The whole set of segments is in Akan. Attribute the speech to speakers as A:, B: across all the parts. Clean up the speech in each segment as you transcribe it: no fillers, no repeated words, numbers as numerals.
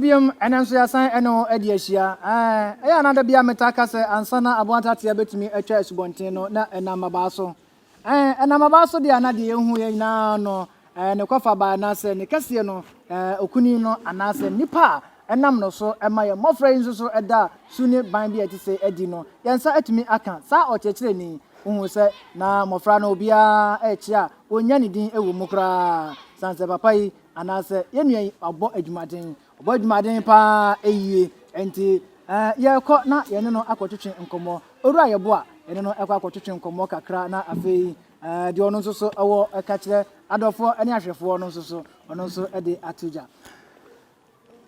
A: biom, ɛnɛ nso yɛasan ɛne wo adi ahyia. Ɛɛ, ɛyɛ a na da biara metaa ka sɛ ansa na aboa ntatea bɛtumi atwa asubɔnten no na ɛnam mmabaa so. Ɛɛ, ɛnam mmabaa so deɛ a na deɛ yɛhu yɛ nyinaa no, ɛɛ, ne kɔfaba anaasɛ ne kɛseɛ no, ɛɛ, okuni no anaasɛ nnipa a ɛnam no so ɛma yɛn mmɔfra yi nso so ɛda su ne ban bi a ɛte sɛ adi no, yɛn nsa atumi aka saa ɔkyerɛkyerɛni. Wohu sɛ na mmɔfra no obiara ɛrekyerɛ a wɔnnya ne din wɔ mu koraa, sane sɛ papa yi anaasɛ yɛn nua yi wabɔ adwumaden, ɔbɔ adwumaden paa yie. Nti ɛɛ yɛrekɔ na yɛne no akɔtwetwe nkɔmmɔ. Owura Yeboah, yɛne no ɛkɔ akɔtwetwe nkɔmmɔ kakra na afei ɛɛ deɛ ɔno nso so ɛwɔ ɛka kyerɛ adɔfoɔ ne ahwɛfoɔ no nso so, ɔno nso de ato dwa.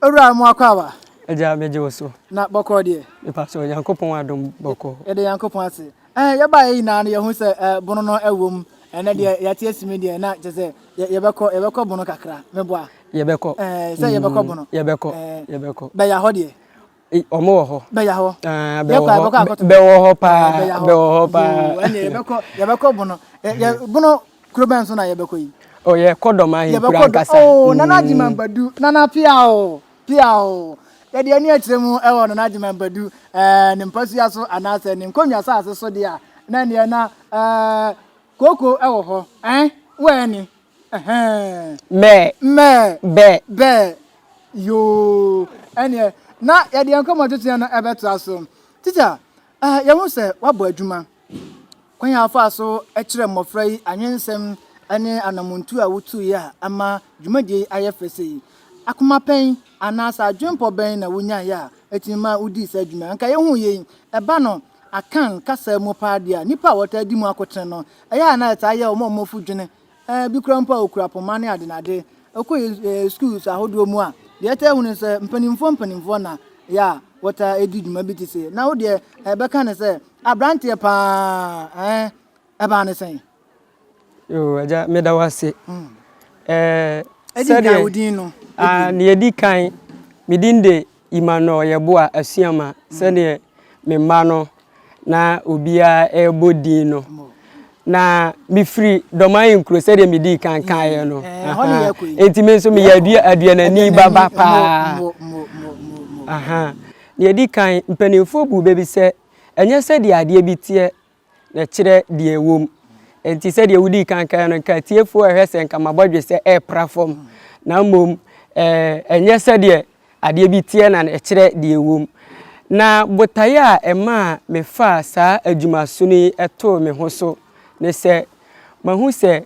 A: Owura mu akɔ aba.
B: Agya, megye wo so.
A: Na bɔkɔɔ deɛ?
B: Mepa so, Nyankopɔn adom, bɔkɔɔ.
A: Yɛde Nyankopɔn ase. Ɛɛ yɛbaa yɛ nyinaa no yɛhu sɛ ɛɛ bono no ɛwɔ mu. Ɛnɛ deɛ yɛate asimi deɛ na kyerɛ sɛ yɛbɛkɔ yɛbɛkɔ bono kakra. Meboa.
B: Yɛbɛkɔ.
A: Ɛɛ sɛ yɛbɛkɔ bono.
B: Yɛbɛkɔ. Ɛɛ yɛbɛkɔ.
A: Bɛya hɔ deɛ.
B: Ɔmo wɔ hɔ.
A: Bɛya hɔ.
B: Ah, bɛwɔ hɔ. Bɛwɔ hɔ paa. Bɛwɔ hɔ paa.
A: Ɛnɛ yɛbɛkɔ yɛbɛkɔ bono. Yɛ bono kuro bɛn so na yɛbɛkɔ yi?
B: Oh, yɛkɔ Dɔm ahenkuro ankasa.
A: Oh, Nana Agyeman Badu, Nana Pia o, Pia o. Yɛde ani akyerɛ mu ɛwɔ Nana Agyeman Badu ɛɛ ne mpasua so anaasɛ ne nkonnwa asase so deɛ a, na neɛ na ɛɛ kooko ɛwɔ hɔ. Ɛn, wɛɛ ni. Ɛhɛn.
B: Mɛɛ.
A: Mɛɛ.
B: Bɛɛ.
A: Bɛɛ. Yoo. Ɛneɛ, na yɛde yɛn nkɔmmɔ twetweɛ no ɛbɛtoa so. Tikya, ɛɛ yɛhu sɛ woabɔ adwuma. Kwan a wofaa so kyerɛɛ mmɔfra yi anwensɛm ne anammɔntu a wotuiɛ a ama dwumadie yi ayɛ fɛ sei. Akoma pɛn anaasɛ adwempɔ bɛn na wonyaeɛ a ɛtumi ma wodii saa dwuma yi? Anka yɛhuu yei, ɛba no Akan kasa mu paa deɛ a, nnipa a wɔtaa di mu akotene no, ɛyɛ a na ɛtaa yɛ wɔn a wɔafu dwene. Ɛɛ, bi koraa mpo a wɔkura poma ne adenade. Wokɔ yɛn schools ahodoɔ mu a, deɛ ɛtaa hu ne sɛ mpanimfoɔ mpanimfoɔ na yɛ a wɔtaa di dwuma bi te sei. Na wo deɛ ɛbɛka ne sɛ aberanteɛ paa ɛɛ ɛbaa ne sɛn?
B: Yoo, agya, meda wo ase.
A: Ɛɛ, Ɛdi kan wo din no.
B: Ah, nea ɛdi kan, me din de Emmanuel Yeboah Asuama, sɛdeɛ me mma no na obiara rebɔ din no. Na mefiri Dɔm Nkuro sɛdeɛ medii kan kaeɛ no. Enti me nso meyɛ aduanani baba paa. Nea ɛdi kan, mpanimfoɔ bu bɛ bi sɛ, ɛnyɛ sɛdeɛ adeɛ bi teɛ na ɛkyerɛ deɛ ɛwɔ mu. Enti sɛdeɛ wodii kan kaeɛ no, nka atiefoɔ rehwɛ sɛ nka m'abɔdwesɛ repra fam, na mmom ɛnyɛ sɛdeɛ adeɛ bi teɛ na ɛkyerɛ deɛ ɛwɔ mu. Na botaeɛ a ɛmaa mefaa saa adwumasono yi too me ho so ne sɛ, mahu sɛ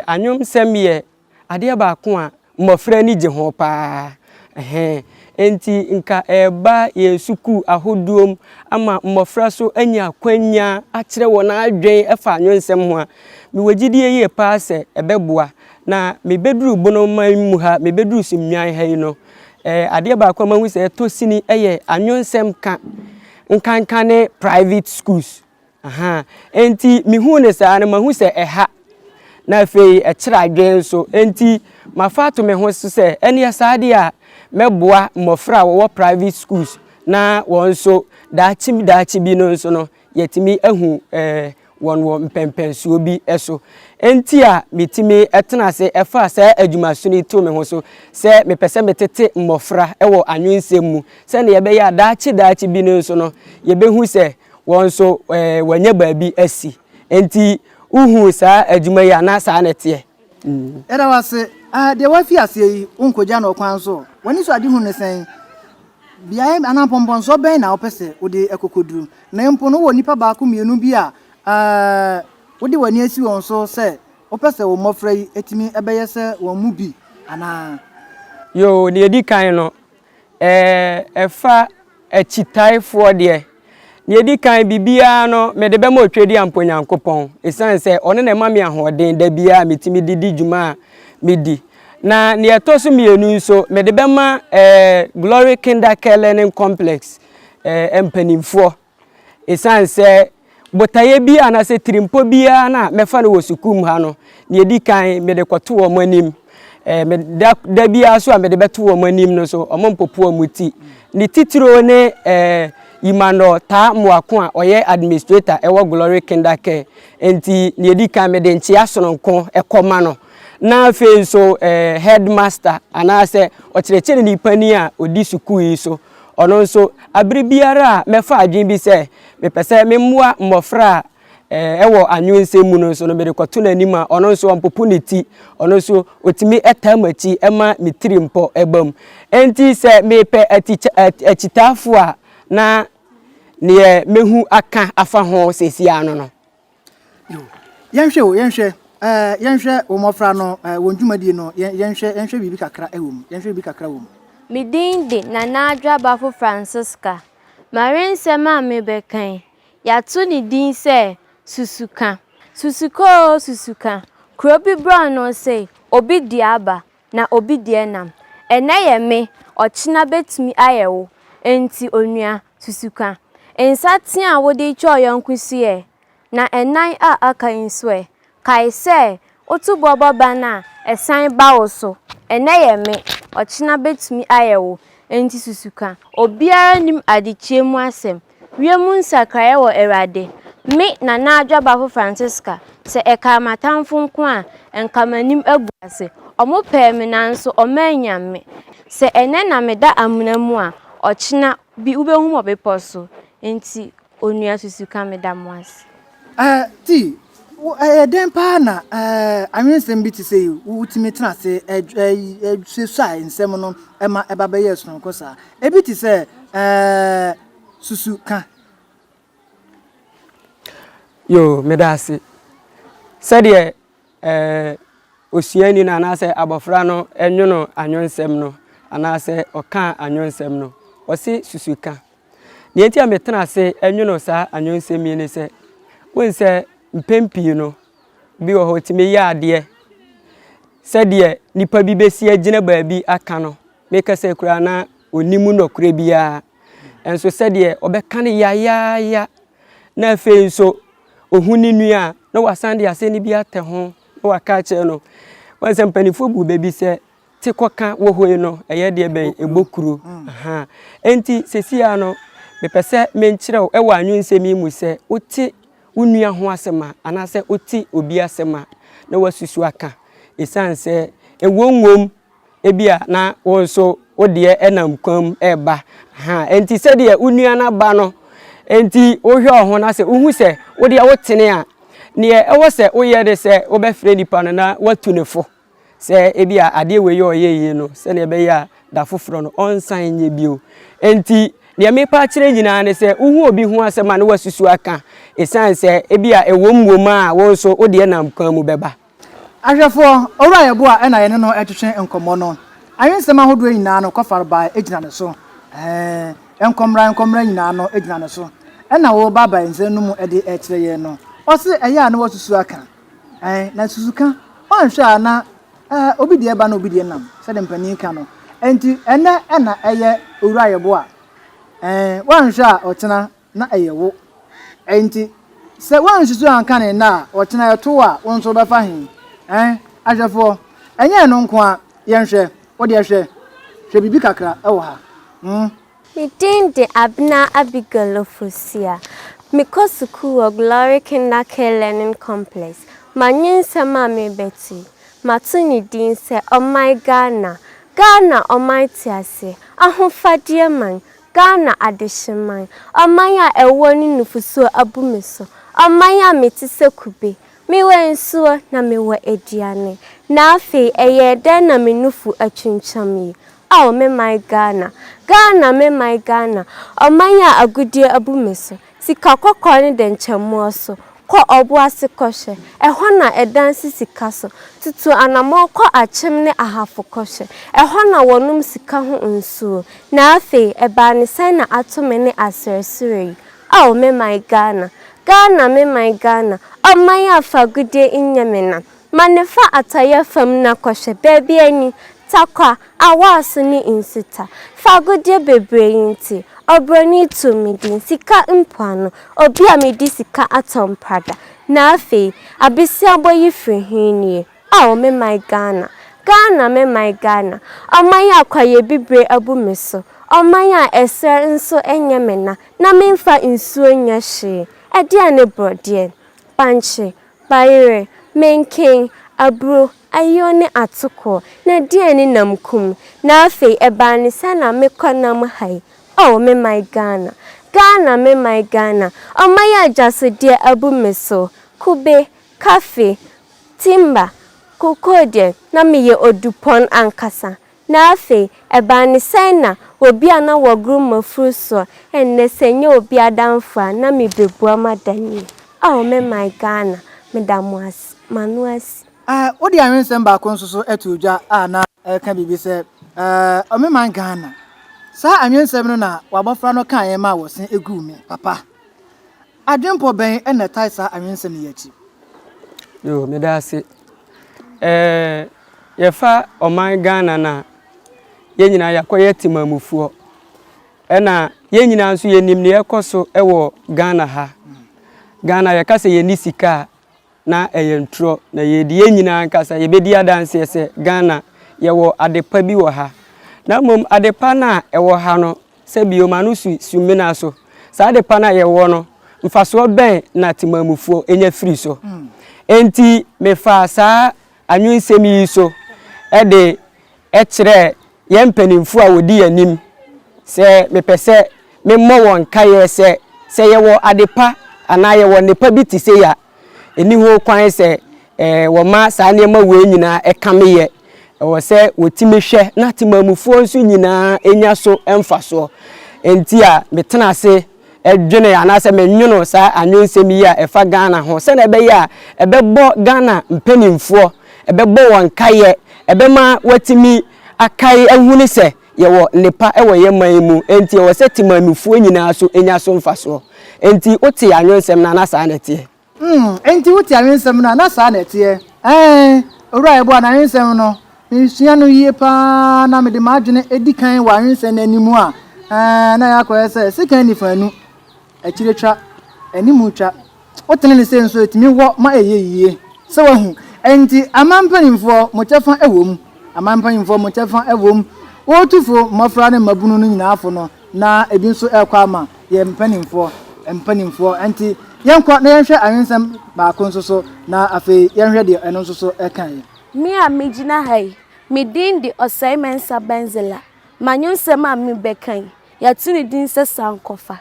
B: anwomsɛm yɛ adeɛ baako a mmɔfra ani gye ho pa ara. Ɛhɛn. Enti nka ɛreba yɛn sukuu ahodoɔ mu ama mmɔfra nso anya akwanya akyerɛ wɔn adwene fa anwensɛm ho a, mewɔ gyidie yie pa ara sɛ ɛbɛboa. Na mebɛduru Bonoman mu ha, mebɛduru Sunnwan ha yi no, eh, adeɛ baako a mahu sɛ ɛtɔ sini yɛ anwensɛm ka nkanka ne private schools. Ahaa, enti mehuu no saa no, mahu sɛ ɛha, na afei ɛkyerɛ adwene nso. Enti mafa ato me ho so sɛ ɛneɛ saa deɛ a, mɛboa mmɔfra a wɔwɔ private schools na wɔn nso daakye daakye bi no nso no, yɛatumi ahu eh, wɔn wɔ mpɛnpɛnsoɔ bi so. Enti a metumi tena ase ɛfaa saa adwumasono yi too me ho so sɛ mepɛ sɛ metete mmɔfra wɔ anwensɛm mu sɛdeɛ ɛbɛyɛ a daakye daakye bi no nso no, yɛbɛhu sɛ wɔn nso wɔanya baabi asi. Enti wohuu saa adwuma yi a, na saa na ɛteɛ.
A: Yɛda wo ase. Deɛ woafi aseɛ yi, wonkɔgya no ɔkwan so. W'anisoadehunu ne sɛn? Beaeɛ anaa mpɔmpɔnsoɔ bɛn na wopɛ sɛ wode kɔkɔduru? Na mpo no, wowɔ nnipa baako mmienu bi a wode w'ani asi wɔn so sɛ wopɛ sɛ wo mmɔfra yi tumi bɛyɛ sɛ wɔn mu bi anaa?
B: Yoo, deɛ ɛdi kan no, Ɛfa akyitaefoɔ deɛ, deɛ ɛdi kan biribiara no mede bɛma Otwedeampo Nyankopɔn ɛsiane sɛ ɔno na ɛma me ahoɔden da biara a metumi de di dwuma a medi. Na deɛ ɛtɔ so mmienu nso mede bɛma Glory Kindercare Learning Complex mpanimfoɔ. Esiane sɛ botaeɛ bi anaasɛ tirimpɔ biara no a mɛfa no wɔ sukuu mu ha no, deɛ ɛdi kan mede kɔto wɔn anim. Eh, me, da, da biara so a mede bɛto wɔn anim no so, wɔn mpopo wɔn ti. Ne titiro ne eh, Emmanuel Taa Mmoako a ɔyɛ administrator ɛwɔ Glory Kinder Care. Enti, deɛ ɛdi kan mede nkyea sononko ɛkɔma no. Na afei nso eh, headmaster anaasɛ ɔkyerɛkyerɛni panin a ɔdi sukuu yi so, ɔno nso abere biara a mɛfa adwene bi sɛ mepɛ sɛ memmoa mmɔfra a eh, ɛwɔ anwonsɛm mu no nso no mede kɔto n'anim a ɔno nso ɔmpopo ne ti, ɔno nso ɔtumi taa m'akyi ma me tiri mpɔ ba mu. Enti sɛ mepɛ akyitaafoɔ a na neɛ mɛhu aka afa ho seesei ano no.
A: Yo, yɛnhwɛ o, yɛnhwɛ, ɛɛ, yɛnhwɛ wɔn mmɔfra no, ɛɛ, wɔn dwumadie no, yɛn, yɛnhwɛ, yɛnhwɛ biribi kakra wɔ mu, yɛnhwɛ biribi kakra wɔ mu.
C: Me din de Nana Adwoa Bafo Francisca. M'awensɛm a merebɛka yi, yɛato ne din sɛ Susuka. Susuka oo susuka, kuro bi borɔno sei, obi deɛ aba, na obi deɛ nam. Ɛnnɛ yɛ me, ɔkyena bɛtumi ayɛ wo. Enti onua, susuka. Nsa tea a wode retwa wo yɔnko su ɛ? Na ɛnan a aka yi nso ɛ? Kae sɛ, woto boɔ bɔ ban a, ɛsan ba wo so. Ɛnnɛ yɛ me, ɔkyena bɛtumi ayɛ wo. Enti susuka. Obiara nnim adekyeɛ mu asɛm. Wiem nsakraeɛ wɔ Awurade. Me, Nana Adwoabafo Francisca, sɛ ɛkaa m'atamfo nko a, nka m'anim agu ase. Wɔpɛɛ me nanso wɔannya me. Sɛ ɛnnɛ na meda amena mu a, ɔkyena bi wobɛhu me wɔ bepɔ so. Enti Onua Susuka meda mo ase.
A: Eh, T, wo, ɛyɛ dɛn paa na eh, anwensɛm bi te sɛ yi, wotumi tena ase suasuae nsɛm no ma ɛba bɛyɛɛ soronko saa? Ebi te sɛ eh, susu ka.
B: Yoo, meda ase. Sɛdeɛ eh, osuani no anaasɛ abɔfra no nwono anwonsɛm no anaasɛ ɔkaa anwonsɛm no, ɔse susu ka. Nea enti a metena ase nwene saa anwonsɛm yi ne sɛ, wohu sɛ mpɛn pii no, bi wɔ hɔ ɔtumi yɛ adeɛ sɛdeɛ nipa bi bɛsi agyina baabi aka no, meka sɛ koraa na ɔnni mu nɔkorɛ biara. Nso sɛdeɛ ɔbɛka no yayaaya na afei nso ɔhu ne nua a, na wasan de asɛm no bi atɛ ho na waka akyerɛ no. Wohu sɛ mpanimfoɔ bu bɛ bi sɛ te kɔka wɔ hɔ yi no, ɛyɛ deɛ bɛn? Ɛbɔ kuro. Ahaa. Enti seesei ara no, mepɛ sɛ menkyerɛ wo wɔ anwensɛm yi mu sɛ wote wo nua ho asɛm a, anaasɛ wote obi asɛm a, na woasusu aka. Ɛsiane sɛ ɛwom wom, ebia na wo nso wo deɛ nam kwan mu reba. Ahaa. Enti sɛdeɛ wo nua no aba no, enti wohwɛ wo ho na sɛ wohu sɛ wo deɛ wotene a, neɛ ɛwɔ sɛ woyɛ ne sɛ wobɛfrɛ nipa no na woatu ne fo. Sɛ ebia adeɛ wei a ɔyɛ yei no, sɛdeɛ ɛbɛyɛ a da foforɔ no ɔnsan nyɛ bio. Enti deɛ mepa akyerɛ nyinaa ne sɛ wohu obi ho asɛm a na wasusu aka, ɛsiane sɛ ebia ɛwom wom a wo nso wo deɛ nam kwan mu bɛba.
A: Ahwɛfoɔ, Owura Yeboah ɛna yɛne no retwetwe nkɔmmɔ no. Awensɛm ahodoɔ nyinaa no kɔfarebae gyina ne so. Ɛɛ, nkɔmmra nkɔmmra nyinaa no gyina ne so. Ɛna worebaabae nsɛm no mu de rekyerɛ yɛn no. Ɔse ɛyɛ a na wasusu aka. Ɛɛ, na susuka, woanhwɛ a na ɛɛ, obi deɛ ba na obi deɛ nam, sɛdeɛ mpanin ka no. Enti ɛnnɛ na ɛyɛ Owura Yeboah. Ɛɛ, woanhwɛ a ɔkyena na ɛyɛ wo. Enti sɛ woansusu anka ne nnɛ a, ɔkyena ɛto wo a, wo nso wobɛfa he? Ɛɛ, ahwɛfoɔ, ɛnyɛ ɛno nko ara, yɛnhwɛ, wo deɛ hwɛ, hwɛ biribi kakra wɔ ha. Hmm.
C: Me din de Abena Abigail Ofosuah. Mekɔ sukuu wɔ Glory Kinder Care Learning Complex. M'anwensɛm a merebɛto yi, mato ne din sɛ Ɔman Ghana. Ghana ɔman teaseɛ, ahofadeɛ man, Ghana adehyeman, ɔman a ɛwoɔ ne nufosuo abu me so, ɔman a mete sɛ kube, mewɔ nsuo na mewɔ aduane. Na afei ɛyɛɛ dɛn na me nufu atwintwam yi? Ao me man Ghana, Ghana me man Ghana, ɔman a agudeɛ abu me so, sika kɔkɔɔ ne dɛnkyɛmmoɔ so, kɔ ɔbo ase kɔhwɛ, ɛhɔ na ɛdan si sika so, tutu anamɔn kɔ Akyem ne Ahafo kɔhwɛ, ɛhɔ na wɔnom sika ho nsuo, na afei ɛbaa ne sɛn na ato me ne aserɛserɛ yi, Ao me man Ghana, Ghana me man Ghana, ɔman a fagudeɛ nyɛ me na, Ma no fa atɔeɛ fam na kɔhwɛ baabi ani, Tarkwa, Awaso ne Nsuta. Fagudeɛ bebree yi nti, ɔbroni too me din Sika Mpoano, obi a mede sika atɔ mprada. Na afei, abesiabɔ yi firi he nie? Ao me man Ghana, Ghana me man Ghana, ɔman a kwaeɛbibire abu me so, ɔman a ɛserɛ nso nyɛ me na, na memfa nsuo nyɛ hwee. Ɛdeɛn ne borɔdeɛ? Bankye, Bayerɛ, manken, aburo Ayuo ne atokoɔ, na deɛn ne namkum? Na afei ɛbaa ne sɛ na mekɔ nam ha yi, Oh me man Ghana, Ghana me man Ghana, Ɔman yi agyasodeɛ abu me so, Kube, kafe, timber, kokoo deɛ, na meyɛ odupɔn ankasa. Na afei, ɛbaa no sɛn na obi a na wɔgoro m'afuru soɔ ɛnnɛ sɛ ɛnyɛ obi adamfo a na mebɛbua m'adamyie. Oh me man Ghana, meda mo ase, m'ano asi.
A: Eh, wode anwensɛm baako nso so too dwa a na ɛreka biribi sɛ, eh, oh me man Ghana. Saa anwensɛm no na w'abɔfra no kaeɛ maa wɔse guu me, papa. Adwempɔ bɛn na ɛtae saa anwensɛm yi akyi?
B: Yoo, meda ase. Ɛɛ, yɛfa ɔman Ghana no a, yɛn nyinaa yɛakɔyɛ temamufoɔ. Ɛna yɛn nyinaa nso yɛnim deɛ ɛkɔ so wɔ Ghana ha. Ghana yɛka sɛ yɛnni sika a, na ɛyɛ ntorɔ. Na yɛde yɛn nyinaa ankasa yɛbɛdi adanseɛ sɛ Ghana yɛwɔ adepa bi wɔ ha. Na mmom adepa no a ɛwɔ ha no, sɛ bio ma no si sumina so. Saa adepa no a yɛwɔ no, mfasoɔ bɛn na temanmufoɔ nya firi so? Enti mefaa saa anwensɛm yi so de kyerɛɛ yɛn mpanimfoɔ a wɔdi yɛn anim sɛ mepɛ sɛ memmɔ wɔn nkaeɛ sɛ, sɛ yɛwɔ adepa anaa yɛwɔ nnepa bi te sei a, ɛnni ho kwan sɛ wɔma saa nneɛma wei nyinaa ɛkame yɛ. Ɛwɔ sɛ wɔtumi hwɛ na temanmufoɔ nso nyinaa nya so mfasoɔ. Enti a metena ase dwene anaasɛ menwono saa anwensɛm yi a ɛfa Ghana ho sɛdeɛ ɛbɛyɛ a ɛbɛbɔ Ghana mpanimfoɔ, ɛbɛbɔ wɔn nkaeɛ, ɛbɛma wɔatumi akae ahunu sɛ yɛwɔ nnepa wɔ yɛn man yi mu, enti ɛwɔ sɛ temanmufoɔ nyinaa so nya so mfasoɔ. Enti wote anwensɛm no a na saa na ɛteɛ.
A: Mm, enti wote anwensɛm no a, na saa na ɛteɛ. Ɛɛ, Owura Yeboah, n'anwensɛm no, mesua no yie pa ara na mede m'adwene di kan wɔ anwensɛm no anim a, ɛɛ, na ɛyɛ akɔyɛ sɛ sekan nifa anu, akyire twa, anim twa. Wotene no sei nso, ɛtumi wɔ ma ɛyɛ yie. Sɛ wahu. Enti, aman mpanimfoɔ, mo kyɛfa wɔ mu. Aman mpanimfoɔ, mo kyɛfa wɔ mu. Wɔretu fo mmɔfra ne mmabunu no nyinaa fo no, na ebi nso rekɔ ama yɛn mpanimfoɔ, mpanimfoɔ. Enti yɛnkɔ na yɛnhwɛ anwensɛm baako nso so, na afei yɛnhwɛ deɛ ɛno nso so kaeɛ.
C: Me a megyina ha yi, me din de Osei Mensah Benzela. M'anwensɛm a merebɛka yi, yɛato ne din sɛ Sankɔfa.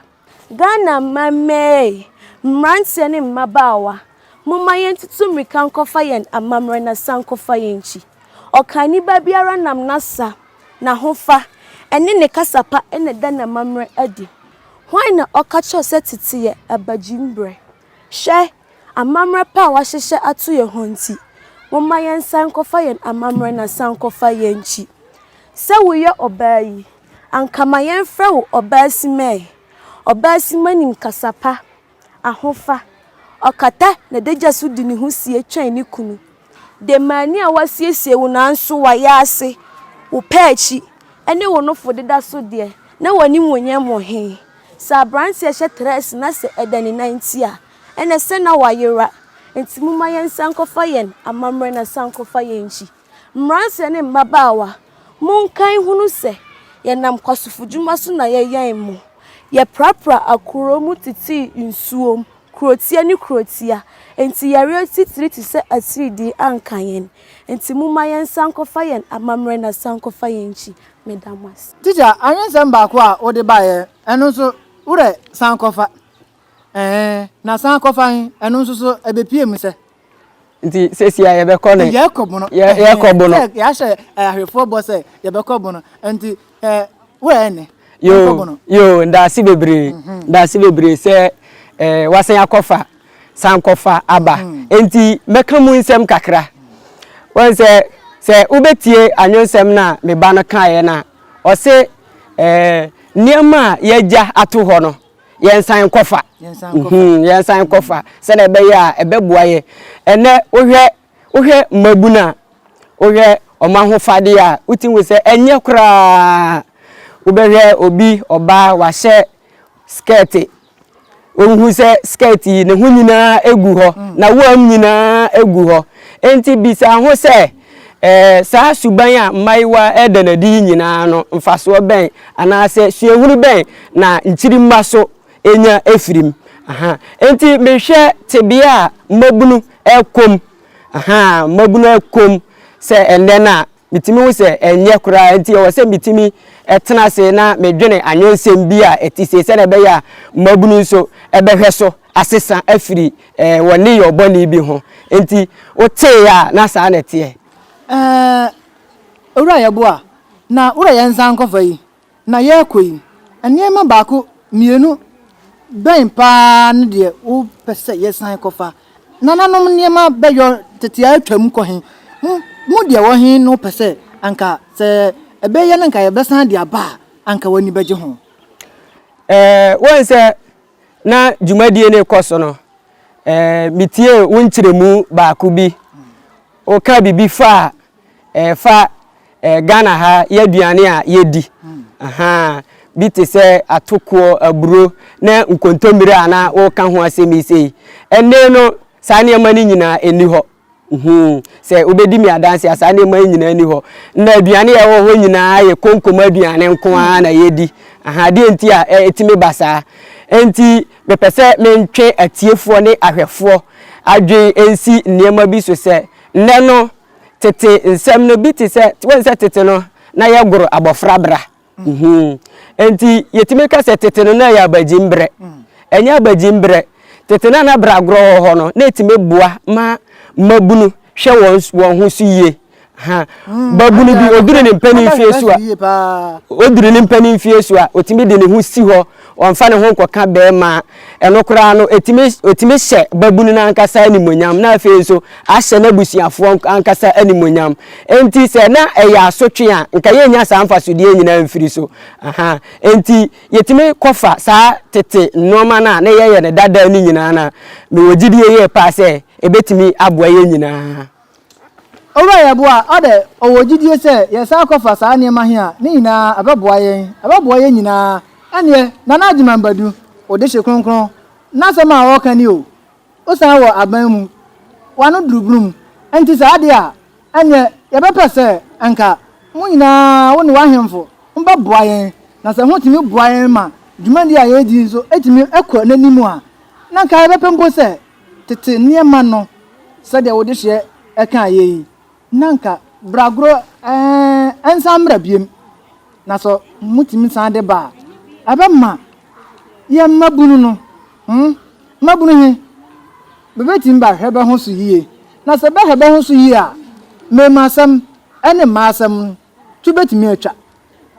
C: Ghana mma mmaa mmeranteɛ ne mmabaawa, momma yɛntutu mmirika nkɔfa yɛn amammerɛ na sankɔfa yɛn akyi. Ɔkanni ba biara nam n'asa, n'ahofa, ne ne kasa pa na ɛda n'amammerɛ adi. Hwan na ɔka kyerɛ wo sɛ tete yɛ abagyimberɛ? Hwɛ! Amammerɛ pa a wɔahyehyɛ ato yɛn hɔ nti, momma yɛnsan nkɔfa yɛn amammerɛ na san nkɔfa yɛn nkyi. Sɛ woyɛ ɔbaa yi, anka ma yɛmfrɛ wo Ɔbaasima ɛ. Ɔbaasima nim kasa pa, ahofa, ɔkata n'adagya so de ne ho sie twɛn ne kunu. Demaani a woasiesie wo nanso wayɛ ase, wo pɛ akyi ne wo nofo deda so deɛ, na w'animuonyam wɔ he? Sɛ aberanteɛ hyɛ trɛɛse na sɛ ɛda ne nan ti a, ɛnɛ sɛ na wayera. Enti momma yɛnsan nkɔfa yɛn amammerɛ na san nkɔfa yɛn nkyi. Mmeranteɛ ne mmabaawa, monkae nhunu sɛ yɛnam kwasofodwuma so na yɛyɛn mo. Yɛprapra akuro mu tetee nsuom, kurotia ne kurotia. Enti yareɛ titire te sɛ atiridii anka yɛn. Enti momma yɛnsan nkɔfa yɛn amammerɛ na san nkɔfa yɛn nkyi. Meda mo ase.
A: Tikya, anwensɛm baako a wode baeɛ, ɛno nso, worɛ san kɔfa. Ɛɛ, na san kɔfa he, ɛno nso so, ɛbɛpue mu sɛ.
B: Nti sɛsi a yɛbɛkɔ ne.
A: Yɛkɔ bono.
B: Yɛkɔ bono.
A: Sɛ yɛahyɛ ahwefoɔ bɔ sɛ yɛbɛkɔ bono. Nti ɛɛ, worɛ ɛnne.
B: Yoo, yoo, ndaase bebree, ndaase bebree sɛ ɛɛ wasan akɔfa sankɔfa aba. Nti mɛka mu nsɛm kakra. Wɔn sɛ sɛ wobɛtie anwonsɛm no a me ba no kaeɛ no a, ɔse ɛɛ nneɛma a yɛagya ato hɔ no, yɛnsan nkɔfa. Yɛnsan nkɔfa sɛdeɛ ɛbɛyɛ a ɛbɛboa yɛ. Ɛnɛ wohwɛ wohwɛ mmabunu a, wohwɛ wɔn ahofadeɛ a, wotumi hu sɛ ɛnyɛ koraa. Wobɛhwɛ obi ɔbaa wahyɛ skɛɛte, wohu sɛ skɛɛte yi ne ho nyinaa gu hɔ, na wɔam nyinaa gu hɔ. Enti bisa ho sɛ, ɛɛ saa suban a mmaayewa ɛreda no adi yi nyinaa no, mfasoɔ bɛn anaasɛ suahunu bɛn na nkyirimma so nya afiri mu? Aha. Enti mehwɛ tebea a mmabunu ɛrekɔ mu, aha, mmabunu ɛrekɔ mu. sɛ ɛnnɛ no a, metumi hu sɛ ɛnyɛ koraa, enti ɛwɔ sɛ metumi tena ase na medwene anwensɛm bi a ɛte sei sɛdeɛ ɛbɛyɛ a mmabunu nso bɛhwɛ so asesa afiri wɔn nneyɔɔ bɔne bi ho. Enti woteeɛ a, na saa na ɛteɛ.
A: Ɛɛ, Owura Yeboah, na wura yɛn nsa nkɔfa yi, Na yɛrekɔ yi, nneɛma baako, mmienu bɛn paa ne deɛ wopɛ sɛ yɛsan kɔfa? Nananom nneɛma bɛyɔ tete a atwam kɔ he? Mo mu deɛ wɔ he ne wopɛ sɛ anka sɛ ɛbɛyɛ na anka yɛbɛsan de aba a, anka w'ani bɛgye ho?
B: Ɛɛ, woahu sɛ na dwumadie no rekɔ so no, ɛɛ, metiee wo nkyerɛmu baako bi. Wokaa biribi faa ɛfa Ghana ha yɛ aduane a yɛdi. Ahaa, bi te sɛ atokoɔ, aburo ne nkontommire a na woka ho asɛm yi sei. Ɛnne no, saa nneɛma no nyinaa ɛnni hɔ. Hmm, sɛ wobɛdi me adanse a, saa nneɛma yi nyinaa nni hɔ. Na aduane a ɛwɔ hɔ nyinaa yɛ konkom aduane nko ara na yɛdi. Aha, deɛ nti a ɛtumi ba saa. Enti mepɛ sɛ mentwe atiefoɔ ne ahwɛfoɔ adwene nsi nneɛma bi so sɛ nnɛ no, Tete nsɛm no bi te sɛ, wohu sɛ tete no, na yɛgoro abɔfra bra. Mhm. Enti yɛtumi ka sɛ tete no na ɛyɛ abagyimberɛ. Ɛnyɛ abagyimberɛ. Tete no a na bragorɔ wɔ hɔ no, na ɛtumi boa ma mmabunu hwɛ wɔn wɔn ho so yie. Ha. Babunu bi, ɔduru ne mpanin mfie so a, ɔduru ne mpanin mfie so a, ɔtumi de ne ho si hɔ Ɔmfa ne ho nkɔka barima a, ɛno koraa no, ɛtumi, ɔtumi hyɛ babunu no ankasa animuonyam, na afei nso ahyɛ n'abusuafoɔ ankasa animuonyam. Enti sɛ na ɛyɛ asotwe a, nka yɛnnya saa mfasodeɛ nyinaa mfiri so. Aha. Enti yɛtumi kɔfa saa tete nnoɔma no a na yɛyɛ no dada no nyinaa no a, mewɔ gyidie yie paa sɛ ɛbɛtumi aboa yɛn nyinaa.
A: Owura Yeboah ɔdɛ ɔwɔ gyidie sɛ yɛsan kɔfa saa nneɛma he a, ne nyinaa ɛbɛboa yɛn, ɛbɛboa yɛn nyinaa. Ɛnneɛ Nana Agyeman Badu, Odehye Kronkron, n'asɛm a ɔɔka ni o, wosan wɔ aban mu, w'ano duru bunu mu, nti saa deɛ a, ɛnneɛ yɛbɛpɛ sɛ anka mo nyinaa wo ne w'ahemfo mobɛboa yɛn, na sɛ hotumi boa yɛn ma dwumadie a yɛredi yi nso tumi kɔ n'anim a, na anka yɛbɛpɛ mpo sɛ tete nneɛma no sɛdeɛ wo dehyeɛ kaeɛ yi, na anka bragorɔ ɛɛ nsan mmra biom. Na sɛ motumi san de ba a, ɛbɛma yɛn mmabunu no, hmm, mmabunu he, bɛbɛtumi bɛahwɛ bɛ ho so yie. Na sɛ bɛhwɛ bɛ ho so yie a, mmarima asɛm ne mmaa asɛm to bɛtumi atwa.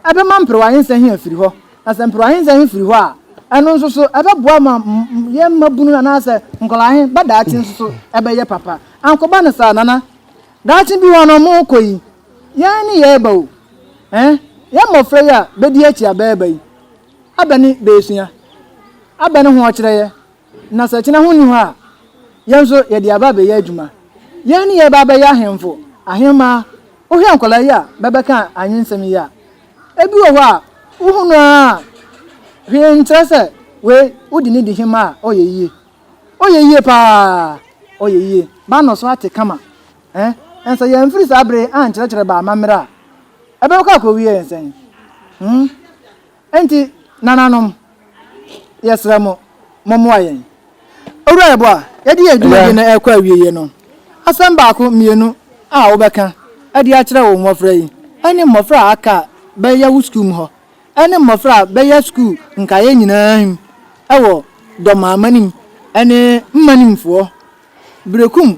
A: Ɛbɛma mperewa ahensɛ he afiri hɔ, na sɛ mperewa ahensɛ he firi hɔ a, ɛno nso so ɛbɛboa ma yɛn mmabunu anaasɛ nkwadaa he ba daakye nso so ɛbɛyɛ papa. Ankɔba no saa, Nana, daakye bi hɔ no mookɔ yi, yɛn ne yɛɛba o, eh, yɛn mmɔfra yi a bɛdi akyi a bɛɛba yi, abɛ ne bɛɛsua, abɛ ne ho ɔkyerɛ yɛ, Na sɛ kyena ho nni hɔ a, yɛn nso yɛde aba abɛyɛ adwuma. Yɛn ne yɛreba abɛyɛ ahemfo, ahemmaa. Wohwɛ nkwadaa yi a bɛbɛka anwensɛm yi a, ebi wɔ hɔ a, wohu no ara a, hwee nkyerɛ sɛ wei wode no di hemmaa a, ɔyɛ yie. Ɔyɛ yie paa, ɔyɛ yie. B'ano so ate kama. Ɛn, sɛ yɛamfiri saa bere yi ankyerɛkyerɛ bɛ amammerɛ a, ɛbɛkɔ akɔwie yɛn sɛn? Hmm. Enti, nananom, yɛsrɛ mo, mommoa yɛn. Owura Yeboah, yɛde yɛn dwumadi no rekɔ awieeɛ no, asɛm baako mmienu a wobɛka de akyerɛ wo mmɔfra yi ne mmɔfra a aka a bɛyɛ wo sukuu mu hɔ ne mmɔfra a bɛyɛ sukuu nkaeɛ nyinaa mu wɔ Dɔmaamannim ne Mmanimfoɔ, Berekum,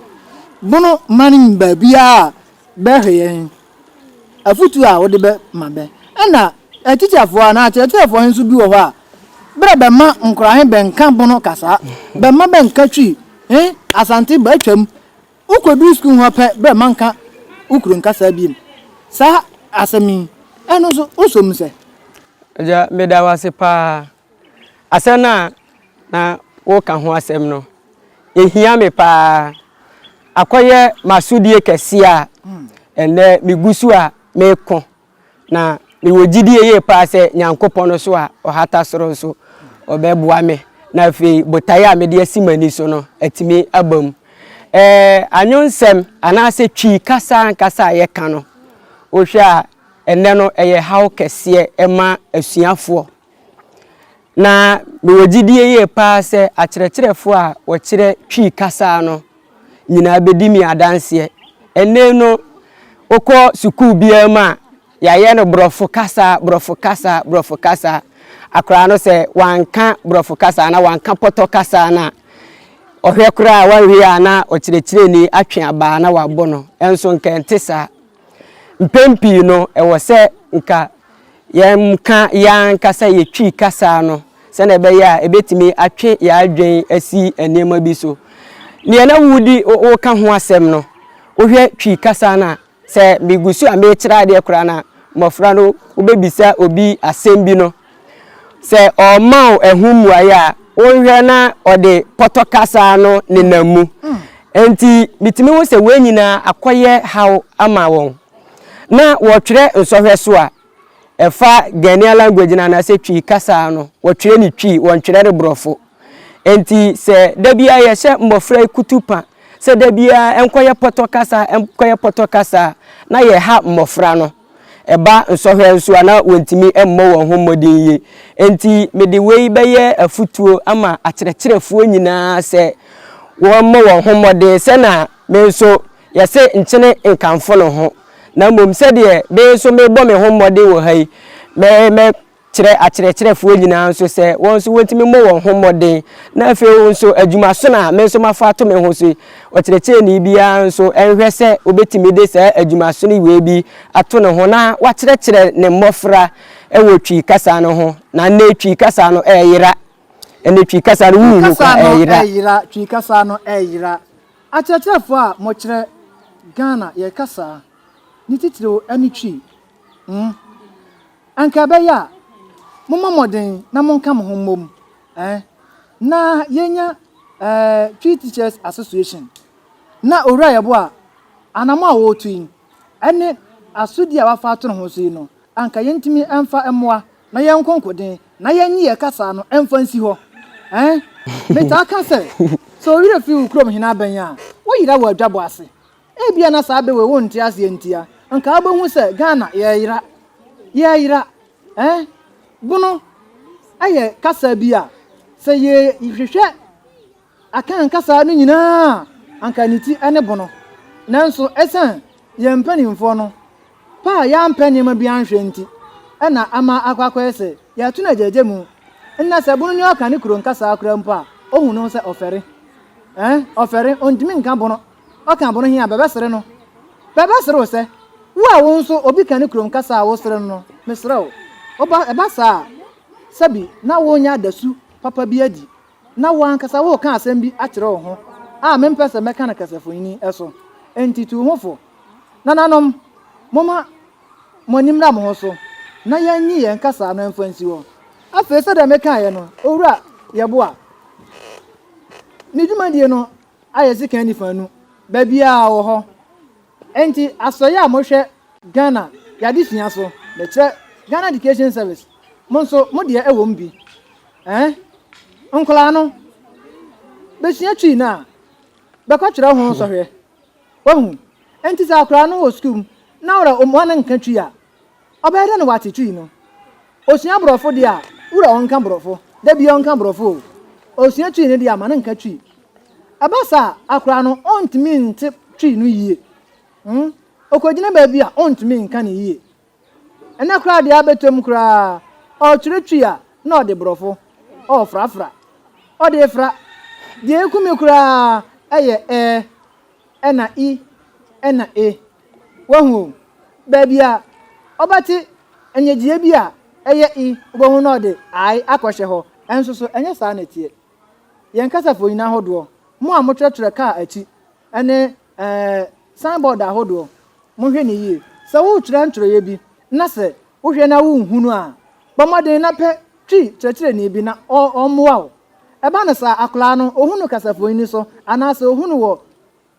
A: Bono man mu baabiara a bɛhwɛ yɛn. Afotu a wode bɛma bɛ. Nna atikyafoɔ anaa akyerɛkyerɛfoɔ he nso bi wɔ hɔ a, berɛ bɛma nkoraa he bɛnka Bono kasaa, bɛmma bɛnka Twi he, Asante bɛatwam. Wokɔduru sukuu hɔ pɛ, berɛ mma nka wo kuro nkasaa biom. Saa asɛm yi, ɛno nso wosɔ mu sɛ?
B: Agya, meda wo ase paa. Asɛm no a na woreka ho asɛm no, ɛhia me paa. Akɔyɛ m'asodie kɛseɛ a ɛnnɛ megu so a meko, na mewɔ gyidie yie paa sɛ Nyankopɔn nso a ɔhata soro nso, ɔbɛboa me na afei botaeɛ a mede asi m'ani so no atumi aba mu. Ɛɛ, anwonsɛm anaasɛ Twi kasa ankasa a yɛka no, wohwɛ a ɛnnɛ no ɛyɛ haw kɛseɛ ma asuafoɔ. Na mewɔ gyidie yie paa sɛ akyerɛkyerɛfoɔ a wɔkyerɛ Twi kasa no nyinaa bɛdi me adanseɛ. Ɛnnɛ no, Wokɔ sukuu biara mu a, yɛayɛ no borɔfo kasa, borɔfo kasa, borɔfo kasa. Akwadaa no sɛ wanka borɔfo kasa anaa wanka pɔtɔ kasa no a, ɔhwɛ koraa a wanwie a na ɔkyerɛkyerɛni atwe abaa na wabɔ no. Ɛnso nka ɛnte saa. Mpɛn pii no, ɛwɔ sɛ nka yɛka yɛn ankasa yɛ Twi kasa no sɛnea ɛbɛyɛ a ɛbɛtumi atwe yɛn adwene asi nneɛma bi so. Nea na wodi woka ho asɛm no, wohwɛ Twi kasa no a, sɛ megu so a merekyerɛ adeɛ koraa no a, mmɔfra no wobɛbisa obi asɛm bi no, sɛ ɔrema wo ɛho mmuaeɛ a, wonhwɛ na ɔde pɔtɔ kasa no nenam mu. Enti metumi hu sɛ wei nyinaa akɔyɛ haw ama wɔn. Na wɔtwerɛ nsɔhwɛ so a, ɛfa Ghanaian language no anaasɛ Twi kasa no, wɔtwerɛ no Twi, wɔntwerɛ no Borɔfo. Enti sɛ da biara yɛhyɛ mmɔfra yi kutupa sɛ da biara ɛnkɔyɛ pɔtɔ kasa, ɛnkɔyɛ pɔtɔ kasa a, na yɛha mmɔfra no. Ɛba nsɔhwɛ nso a, na wɔntumi mmɔ wɔn ho mmɔden yie. Enti mede wei bɛyɛ afotuo ama akyerɛkyerɛfoɔ nyinaa sɛ wɔmmɔ wɔn ho mmɔden sɛnea me nso yɛse nkyene nkamfo ne ho, na mmom sɛdeɛ me nso mebɔ me ho mmɔden wɔ ha yi, mɛ mɛ kyerɛ akyerɛkyerɛfoɔ nyinaa nso sɛ wɔn nso wɔntumi mmɔ wɔn ho mmɔden, na afei nso adwumasono a me nso mafa ato me ho so yi, ɔkyerɛkyerɛni biara nso nhwɛ sɛ ɔbɛtumi de saa adwumasono wei bi ato ne ho na wakyerɛkyerɛ ne mmɔfra wɔ Twi kasa no ho, na nnɛ Twi kasa no ɛreyera, ɛnɛ Twi kasa no wonhu koraa ɛreyera.
A: Ɛreyera, Twi kasa no ɛreyera. Akyerɛkyerɛfoɔ a mokyerɛ Ghana yɛ kasa, ne titiriw ne Twi, hmm. Anka ɛbɛyɛ a, mommɔ mmɔden na monka mo ho mmom eh, na yɛnya eh, Twi Teachers Association. Na Owura Yeboah, anamɔ a ɔretu yi, ɛne asodi a wafa ato ne ho so yi no, anka yɛntumi mfa mmoa na yɛnko nkoden na yɛnye yɛn kasa no mfa nsi hɔ. Eh, metaa ka sɛ, sɛ wo werɛ fi wo kurom hene abɛn a, woyera wɔ adwabɔ ase. Ebia na saa bɛ wei wonte aseɛ ntia, nka wobɛhu sɛ Ghana yɛreyera, yɛreyera eh. Bono yɛ kasa bi a sɛ yɛhwehwɛ Akan kasa no nyinaa a, anka ne ti ne bono. Nanso ɛsiane yɛn mpanimfoɔ no pɛ a yɛampɛ nneɛma bi anhwɛ nti na ama akɔ akɔyɛ sɛ yɛato no agyagya mu. Nnɛ sɛ bono ni ɔka ne kuro nkasaa koraa mpo a, ɔhu ne ho sɛ ɔfɛre. Eh, ɔfɛre, ɔntumi nka bono. Ɔka bono he a, bɛbɛsere no. Bɛbɛsere wo sɛ, wo a wo nso obi ka ne kurom kasa a wosere no no, mesrɛ wo, woba, ɛba saa a, sɛbi na wonnya adasu papa bi adi, na wo ankasa woreka asɛm bi akyerɛ wo ho a mempɛ sɛ mɛka no kasafonini so. Enti tu wo ho fo. Nananom, momma mo ani mmra mo ho so, na yɛnyi yɛn kasa no mfa nsi hɔ. Afei sɛdeɛ mekaeɛ no, Owura Yeboah, ne dwumadie no ayɛ sekan nifa nu baabiara wɔ hɔ. Enti asɔeɛ a mohwɛ Ghana y'adesua so, mekyerɛ Ghana Education Service, mo nso mo deɛ ɛwɔ mu bi. Ɛn, nkwadaa no bɛsua Twi no a, bɛkɔtwerɛ ho sɔhwɛ. Wahu? Enti sɛ akwadaa no wɔ sukuu mu na wura ɔmma no nka Twi a, Ɔbɛyɛ dɛn na wate Twi no? Osua Borɔfo deɛ a, wura ɔnka Borɔfo. Da biara ɔnka Borɔfo o. Osua Twi no deɛ a, ma no nka Twi. Ɛba saa a, akwadaa no, ɔntumi nte Twi no yie. Hmm? Ɔkɔgyina baabi a, ɔntumi nka no yie. Ɛnnɛ koraa deɛ abɛtɔ mu koraa, ɔretwerɛ Twi a, na ɔde Borɔfo ɔrefrafra. Ɔde refra. Deɛ ɛku me koraa yɛ ɛɛ. Ɛna i, ɛna e. Wahu o? Baabi a ɔbɛte nnyegyeeɛ bi a ɛyɛ i, wobɛhu na ɔde I akɔhyɛ hɔ. Ɛnso so, ɛnyɛ saa na ɛteɛ. Yɛn kasafonyin ahodoɔ, mo a motwerɛtwerɛ kaa akyi ne ɛɛ signboard ahodoɔ, monhwɛ no yie. Sɛ woretwerɛ ntwerɛeɛ bi na sɛ wohwɛ na wonhunu a, bɔ mmɔden na pɛ Twi kyerɛkyerɛni bi na ɔmmoa wo. Ɛba no saa a, akwadaa no, ɔhu no kasafonini so anaasɛ ɔhu no wɔ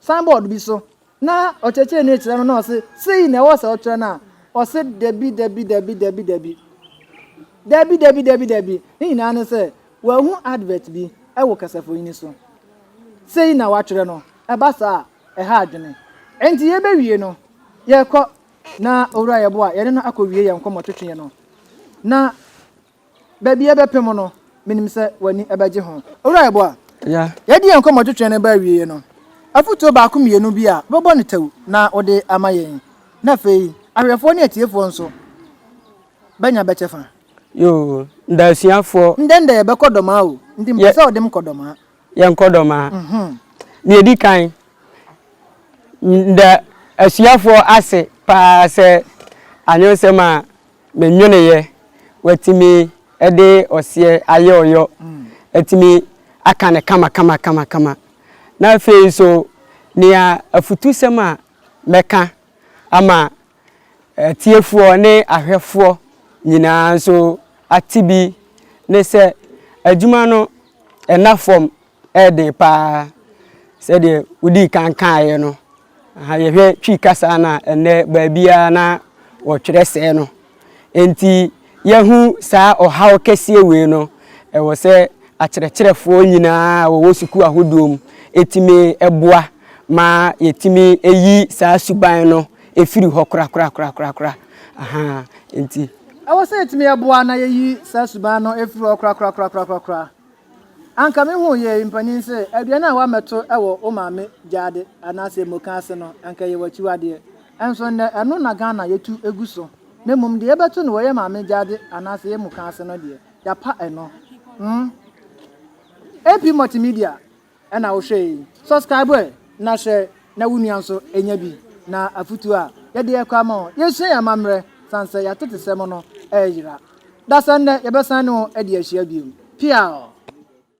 A: signboard bi so na ɔkyerɛkyerɛni rekyerɛ no na ɔse sei na ɛwɔ sɛ ɔkyerɛ no a, ɔse dabi dabi dabi dabi dabi. Dabi dabi dabi dabi. Ne nyinaa ne sɛ wahu advert bi wɔ kasafonini so. Sei na watwerɛ no. Ɛba saa a, ɛha adwene. Enti yɛbɛwie no, yɛkɔ na Owura Yeboah yɛne no akɔwie yɛn nkɔmmɔtwetweɛ no. Na Baabi a ɛbɛpem no, menim sɛ w'ani bɛgye ho. Owura Yeboah, yɛde yɛn nkɔmmɔtwetwe no ba awieeɛ no, afotuo baako mmienu bi a wobɛbɔ no tɛw na wode ama yɛn. Na afei ahwɛfoɔ ne atiefoɔ nso bɛnya bɛ kyɛfa.
B: Yoo, nda asuafoɔ.
A: Ndɛ ndɛ yɛbɛkɔ Dɔmaa o, nti mepɛ sɛ wode me kɔ Dɔmaa.
B: Yɛnkɔ Dɔmaa. Nea ɛdi kan, meda asuafoɔ ase paa sɛ anwonsɛm a menwoneeɛ, wɔatumi de ɔseɛ ayɛ ɔyɔ, atumi aka no kama kama kama kama. Na afei nso, nea afutusɛm a mɛka ama atiefoɔ ne ahwɛfoɔ nyinaa nso ate bi ne sɛ adwuma no ɛna fam ɛyɛ den paa sɛdeɛ wodii kan kaeɛ no. Aha yɛhwɛ Twi kasa no a ɛnnɛ baabiara na wɔtwerɛ sɛɛ no. Enti yɛahu saa ɔhaw kɛseɛ wei no, ɛwɔ sɛ akyerɛkyerɛfoɔ nyinaa a wɔwɔ sukuu ahodoɔ mu tumi boa ma yɛtumi yi saa suban no firi hɔ korakorakorakorakora. Aha, enti.
A: Ɛwɔ sɛ yɛtumi boa na yɛyi saa suban no firi hɔ korakorakorakorakora. Anka me huu yei mpanin sɛ aduane a woamɛto wɔ wo maame gyaade anaasɛ moka ase no anka ɛyɛ w'akyiwadeɛ. Nso nnɛ ɛno na Ghana yɛtu gu so. Na mmom deɛ yɛbɛto no wɔ yɛ maame gyaade anaasɛ yɛ moka ase no deɛ yɛapa ɛno. Hmm. AP Multimedia ɛna wohwɛ yi. Subscribe ɛ na hwɛ na wo nua nso nya bi na afutuo a yɛde ɛkɔ ama wo. Yɛnsua yɛn amammerɛ sane sɛ yɛatetesɛm no ɛreyera. Dasɛ nnɛ yɛbɛsan ne wo adi ahyia bio. Piaw!